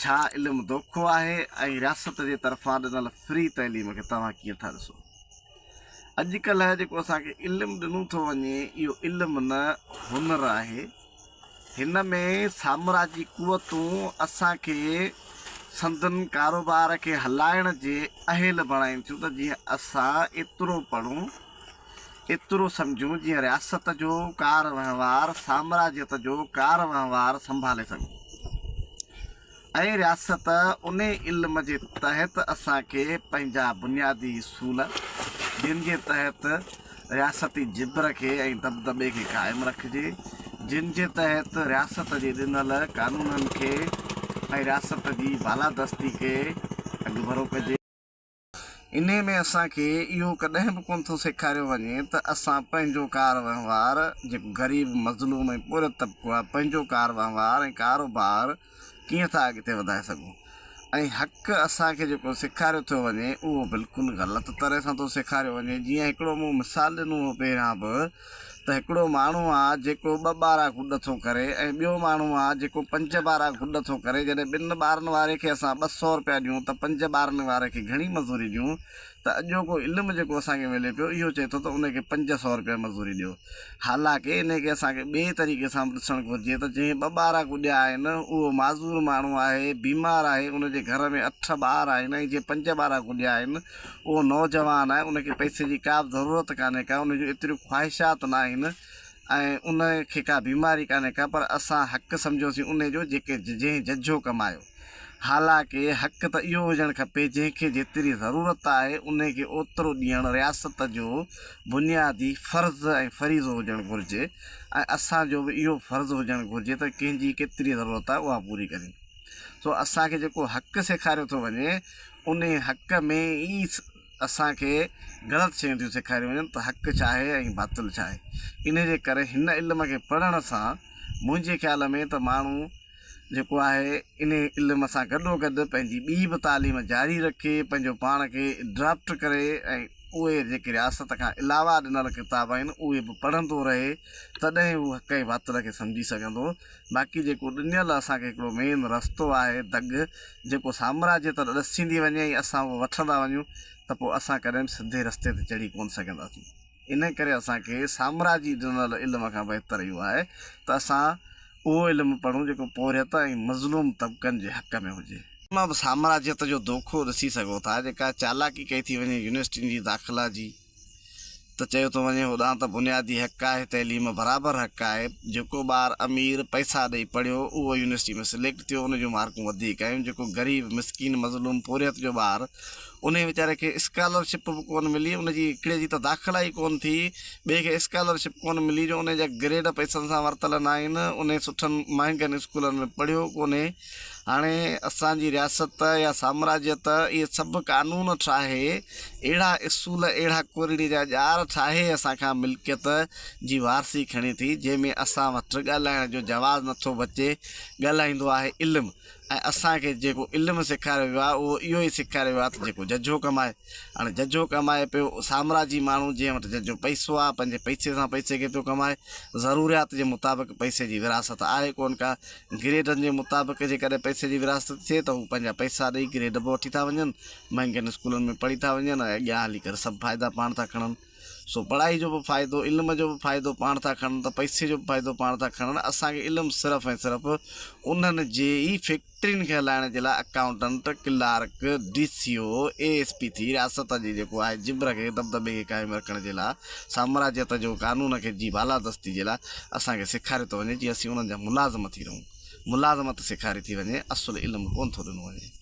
ڇا علم دوکو آهي ۽ رياست جي طرفان ڏنل فري تعليم کي توهان ڪيئن ٿا ڏسو؟ اڄ ڪلهه جيڪو اسان کي علم ڏنو ٿو وڃي اهو علم نه هنر آهي. هن ۾ سامراجي قوتون اسان کي سندن ڪاروبار کي هلائڻ جي اهل بڻائين ٿيون ته جيئن اسان ايترو پڙهون، ايترو سمجهون جيئن رياست جو ڪار وهنوار سامراجيت جو ڪار وهنوار سنڀالي سگهون ۽ رياست انهي علم جي تحت اسان کي پنهنجا بنيادي اصول جن جي تحت رياستي جبر کي ۽ دٻدٻي کي قائم رکجي جن جي تحت رياست جي ڏنل قانونن کي ۽ رياست جي بالادستي کي اڳڀرو ڪجي. انهيء ۾ اسان کي اهو ڪڏهن به ڪونه ٿو سيکاريو وڃي ته اسان پنهنجو ڪار وهنوار، جيڪو غريب، مظلوم ۽ پورهيت طبقو آهي، پنهنجو ڪار وهنوار ۽ ڪاروبار ڪيئن ٿا اڳتي وڌائي سگهون ۽ حق اسان کي جيڪو سيکاريو ٿو وڃي اهو بلڪل غلط طرح سان ٿو سيکاريو وڃي. جيئن هڪڙو مون مثال ڏنو هو پهريان به ته هڪڙو ماڻهو آ جيڪو ٻه ٻارا گڏ ٿو ڪري ۽ ٻيو ماڻهو آ جيڪو پنج ٻارا گڏ ٿو ڪري جڏهن ٻن ٻارن واري کي اسان 200 رپيا ڏيون ته پنج ٻارن واري کي گهڻي مزوري ڏيون ته اڄوڪو علم جيڪو اسان کي ملي پيو اهو چئي ٿو ته ان کي 500 رپيا مزوري ڏيو حالانڪه انهي کي اسان کي ٻئي طريقي سان به ڏسڻ گهرجي ته جنهن ٻه ٻارا گڏيا آهن اهو معذور ماڻهو آهي بيمار آهي ان جي گهر ۾ اٺ ٻار آهن ۽ جنهن پنج ٻارا گڏيا آهن اهو نوجوان آهي ان کي پئسي جي ڪا به ضرورت ڪانهي ڪا ان جون ايتريون خواهشات ناهن ۽ ان کي ڪا بيماري ڪانهي ڪا پر اسان حق سمجهيوسين ان جو جيڪي جنهن ججهو ڪمايو حالانڪه حق ته اهو هجڻ کپي جنهن کي جيتري ضرورت آهي ان کي اوترو ڏيڻ رياست جو بنيادي فرض ۽ فريضو هجڻ گهرجي ۽ اسان جو به اهو فرض هجڻ گهرجي ته ڪنهن جي ڪيتري ضرورت آهي اها پوري ڪريون سو اسان کي جيڪو حق سيکاريو ٿو وڃي انهيء حق ۾ ئي اسان کي غلط شيون ٿيون سيکاريون وڃن ته حق ڇا آهي ۽ باطل ڇا آهي. انهيء جي ڪري هن علم کي پڙهڻ سان منهنجي خيال ۾ ته ماڻهو جيڪو آهي انهيء علم سان گڏوگڏ پنهنجي ٻي به تعليم جاري رکي، پنهنجو پاڻ کي ڊرافٽ ڪري ۽ اهي جيڪي رياست کان علاوه ڏنل ڪتاب آهن اهي به پڙهندو رهي تڏهن هو حق ۽ باطل کي سمجهي سگهندو. باقي جيڪو ڏنل اسان کي هڪڙو مين رستو آهي دڳ جيڪو سامراجيت ڏسيندي وڃي ۽ اسان اهو وٺندا وڃون ته پوء اسان ڪڏهن به سڌي رستي تي چڙهي ڪونه سگهنداسين. انهي ڪري اسان کي سامراجي ڏنل علم کان بهتر اهو آهي ته اسان اهو علم پڙهون جيڪو پورهيت ۽ مظلوم طبقن جي حق ۾ هجي. مان به سامراجيت جو دوکو ڏسي سگهو ٿا جيڪا چالاڪي ڪئي ٿي وڃي يونيورسٽين جي داخلا جي. ته چيو ٿو وڃي هوڏانهن ته بنيادي حق آهي تعليم برابر حق آهي جيڪو ٻار امير پئسا ڏئي پڙهيو اهو يونيورسٽي ۾ سليڪٽ ٿيو ان جون مارڪون وڌيڪ آيون جيڪو غريب مسڪين مظلوم پورهيت جو ٻار انهي ويچاري کي اسڪالر شپ به ڪونه ملي ان جي هڪڙي جي ته داخلا ئي ڪونه ٿي ٻئي کي اسڪالر شپ ڪونه ملي جو انهي جا گريڊ پئسن سان ورتل ناهن انهي سٺن مهنگن اسڪولن ۾ پڙهيو ڪونهي هاڻي اسان جي رياست يا سامراجيت اهي سڀ قانون ٺاهي اهڙا اصول اهڙا ڪورڙي جا ڄار ٺاهي اسان کان ملڪيت جي وارثي کڻي ٿي جنهن ۾ اسان وٽ ڳالهائڻ جو جواز نٿو بچي ڳالهائيندو آهي علم ۽ اسان کي جيڪو علم سيکاريو ويو آهي اهو اهو ئي سيکاريو ويو آهي ته جيڪو ججهو ڪمائي هاڻي ججهو ڪمائي پيو سامراجي ماڻهو جنهن وٽ ججهو پئسو آهي پنهنجي پئسي سان پئسي کي پيو ڪمائي ضروريات جي مطابق پئسي جي ورهاست آهي ڪونه ڪا گريڊن جي مطابق جيڪڏهن پئسي جي ورهاست ٿئي ته هو پنهنجا پئسا ڏئي گريڊ به وٺي ٿا وڃن، مهنگن اسڪولن ۾ پڙهي ٿا وڃن ۽ اڳيان هلي ڪري سڀ فائدا پاڻ ٿا کڻن. سو پڙهائي جو به فائدو، علم جو به فائدو پاڻ ٿا کڻن ته پئسي جو به فائدو پاڻ ٿا کڻن. اسان کي علم صرف ۽ صرف انهن جي ئي فيڪٽرين کي هلائڻ جي لاء accountant, clerk, D C O, A S P ٿي رياست جي جيڪو آهي جبر کي دٻدٻي کي قائم رکڻ جي لاء سامراجيت جو قانون کي جي بالادستي جي لاء اسان کي سيکاريو ٿو وڃي جيئن اسين انهن جا ملازم ٿي رهون. ملازمت سيکاري ٿي وڃي، اصل علم ڪونه ٿو ڏنو وڃي.